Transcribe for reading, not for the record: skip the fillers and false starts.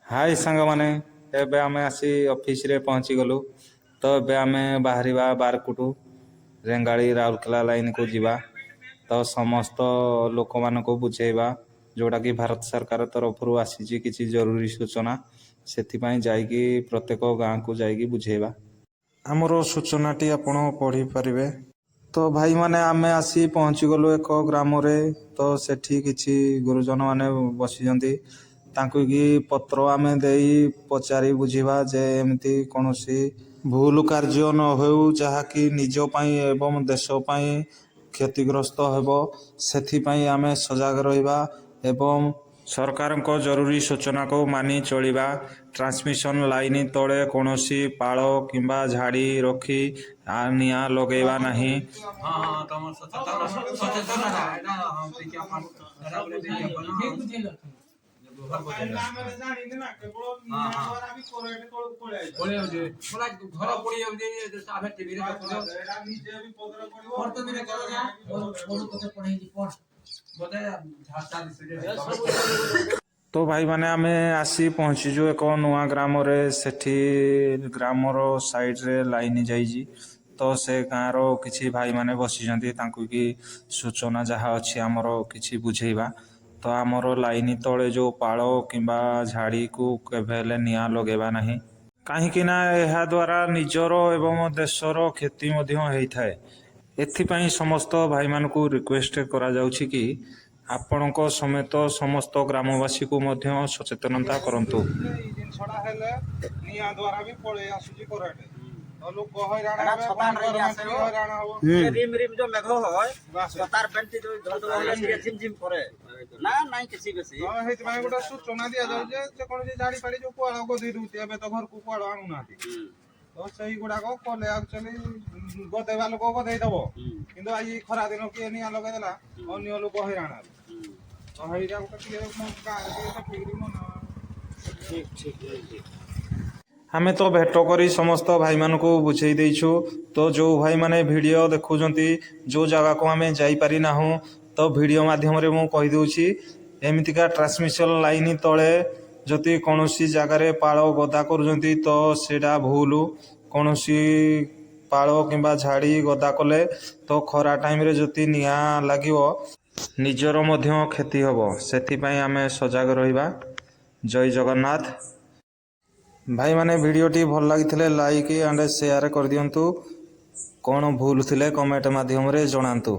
High ସାଙ୍ଗମାନେ, ଏବେ ଆମେ ଆସି ଅଫିସରେ ପହଞ୍ଚିଗଲୁ। ତ ଏବେ ଆମେ ବାହାରିବା ବାରକୁଟୁ ରେଙ୍ଗାଳି ରାଉରକେଲା ଲାଇନକୁ ଯିବା। ତ ସମସ୍ତ ଲୋକମାନଙ୍କୁ ବୁଝେଇବା, ଯେଉଁଟାକି ଭାରତ ସରକାର ତରଫରୁ ଆସିଛି କିଛି ଜରୁରୀ ସୂଚନା। ସେଥିପାଇଁ ଯାଇକି ପ୍ରତ୍ୟେକ ଗାଁକୁ ଯାଇକି ବୁଝେଇବା। ଆମର ସୂଚନାଟି ଆପଣ ପଢ଼ିପାରିବେ। ତ ଭାଇମାନେ, ଆମେ ଆସି ପହଞ୍ଚିଗଲୁ ଏକ ଗ୍ରାମରେ। ତ ସେଠି କିଛି ଗୁରୁଜନ ମାନେ ବସିଛନ୍ତି। ତାଙ୍କୁ କି ପତ୍ର ଆମେ ଦେଇ ପଚାରି ବୁଝିବା ଯେ ଏମିତି କୌଣସି ଭୁଲ କାର୍ଯ୍ୟ ନ ହେଉ, ଯାହାକି ନିଜ ପାଇଁ ଏବଂ ଦେଶ ପାଇଁ କ୍ଷତିଗ୍ରସ୍ତ ହେବ। ସେଥିପାଇଁ ଆମେ ସଜାଗ ରହିବା ଏବଂ ସରକାରଙ୍କ ଜରୁରୀ ସୂଚନାକୁ ମାନି ଚଳିବା। ଟ୍ରାନ୍ସମିସନ୍ ଲାଇନ୍ ତଳେ କୌଣସି ପାଳ କିମ୍ବା ଝାଡ଼ି ରଖି ନିଆଁ ଲଗାଇବା ନାହିଁ। ହଁ, ତମର ସଚେତନ ଏଟା, ହଁ, ବିଜ୍ଞାପନ ଏଟା ବୋଲେ ବିଜ୍ଞାପନ। ଠିକ ବୁଝେଇଲ। ଭଲ ବୁଝେଇଲ। ଜାଣିନି ନା, କେବଳ ହଁ, ହଁ। ଦ୍ୱାରା ବି କରେଣ୍ଟ ତଳକୁ ପଳେଇ ଆଇଛି। ପଳେଇ ଯାଉଛି ବୋଲା, ଘର ପୋଡ଼ି ଯାଉଛି। ଆମେ ଟିଭିରେ ଦେଖୁଛୁ। ଏଇଟା ନିଜେ ବିପଦରେ ପଡ଼ିବ। ପଢ ତ ଦିନେ କର ଯା ପଢୁ, ତତେ ପଢେଇଛି, ପଢ। ବୋଧେ ଝାପ୍ସା ଦିଶୁଛି। ତ ଭାଇମାନେ, ଆମେ ଆସି ପହଞ୍ଚିଛୁ ଏକ ନୂଆ ଗ୍ରାମରେ। ସେଠି ଗ୍ରାମର ସାଇଡ଼ରେ ଲାଇନ୍ ଯାଇଛି। ତ ସେ ଗାଁର କିଛି ଭାଇମାନେ ବସିଛନ୍ତି। ତାଙ୍କୁ କି ସୂଚନା ଯାହା ଅଛି ଆମର କିଛି ବୁଝେଇବା। ତ ଆମର ଲାଇନ୍ ତଳେ ଯେଉଁ ପାଳ କିମ୍ବା ଝାଡ଼ିକୁ କେବେ ହେଲେ ନିଆଁ ଲଗାଇବା ନାହିଁ, କାହିଁକି ନା ଏହା ଦ୍ୱାରା ନିଜର ଏବଂ ଦେଶର କ୍ଷତି ମଧ୍ୟ ହେଇଥାଏ। ଏଥିପାଇଁ ସମସ୍ତ ଭାଇମାନଙ୍କୁ ରିକ୍ୱେଷ୍ଟ କରାଯାଉଛି କି ଆପଣଙ୍କ ସମେତ ସମସ୍ତ ଗ୍ରାମବାସୀକୁ ମଧ୍ୟ ସଚେତନତା କରନ୍ତୁ। ଏଇ ଜିନିଷଟା ହେଲେ ନିଆଁ ଦ୍ୱାରା ବି ପଳେଇ ଆସୁଛି କରେଣ୍ଟ, ତ ଲୋକ ହଇରାଣ ଏଟା ହେବେ, ଛତା ଧରିକି ଗଭର୍ଣ୍ଣମେଣ୍ଟ ଆସିବ। ବି ହଇରାଣ ହବ। ରିମ୍ ରିମ୍ ଯୋଉ ମେଘ হয়, ବାସ୍। ତାର ପେଣ୍ଟି ଯୋଉ ଧର ହେଲେ ଟିକେ ଝିମ୍ ଝିମ୍ କରେ ନା ନାଇଁ କିଛି ବେଶୀ। ତ ସେଇଥିପାଇଁ ଗୋଟେ ସୂଚନା ଦିଆଯାଉଛି ଯେ ଯେକୌଣସି ଝାଡ଼ି ଫାଡ଼ି ଯୋଉ ପୁଆଳ ଗଦେଇ ଦଉଛି, ଏବେ ତ ଘରକୁ ପୁଆଳ ଆଣୁନାହାନ୍ତି। ତ ସେଇଗୁଡାକ କଲେ ଆକ୍ଚୁଆଲି ଗଦେଇବା ଲୋକ ଗଦେଇ ଦବ, କିନ୍ତୁ ଆଜି ଖରା ଦିନ କିଏ ନିଆଁ ଲଗେଇଦେଲା, ଅନ୍ୟ ଲୋକ ହଇରାଣ ହେବେ। ତ ସେଇଟା ଗୋଟେ ଟିକେ ମୋ ଗାଁରେ ଟିକେ ଦେଖିକିରି ମନ ଠିକ। ଆମେ ତ ଭେଟ କରି ସମସ୍ତ ଭାଇମାନଙ୍କୁ ବୁଝେଇ ଦେଇଛୁ। ତ ଯେଉଁ ଭାଇମାନେ ଭିଡ଼ିଓ ଦେଖୁଛନ୍ତି, ଯେଉଁ ଜାଗାକୁ ଆମେ ଯାଇପାରି ନାହୁଁ, ତ ଭିଡ଼ିଓ ମାଧ୍ୟମରେ ମୁଁ କହିଦେଉଛି, ଏମିତିକା ଟ୍ରାନ୍ସମିସନ୍ ଲାଇନ୍ ତଳେ ଯଦି କୌଣସି ଜାଗାରେ ପାଳ ଗଦା କରୁଛନ୍ତି, ତ ସେଇଟା ଭୁଲ। କୌଣସି ପାଳ କିମ୍ବା ଝାଡ଼ି ଗଦା କଲେ ତ ଖରା ଟାଇମ୍ରେ ଯଦି ନିଆଁ ଲାଗିବ, ନିଜର ମଧ୍ୟ କ୍ଷତି ହେବ। ସେଥିପାଇଁ ଆମେ ସଜାଗ ରହିବା। ଜୟ ଜଗନ୍ନାଥ। ଭାଇମାନେ, ଭିଡ଼ିଓଟି ଭଲ ଲାଗିଥିଲେ ଲାଇକ୍ ଆଣ୍ଡ ସେୟାର କରିଦିଅନ୍ତୁ। କ'ଣ ଭୁଲ ଥିଲେ କମେଣ୍ଟ ମାଧ୍ୟମରେ ଜଣାନ୍ତୁ।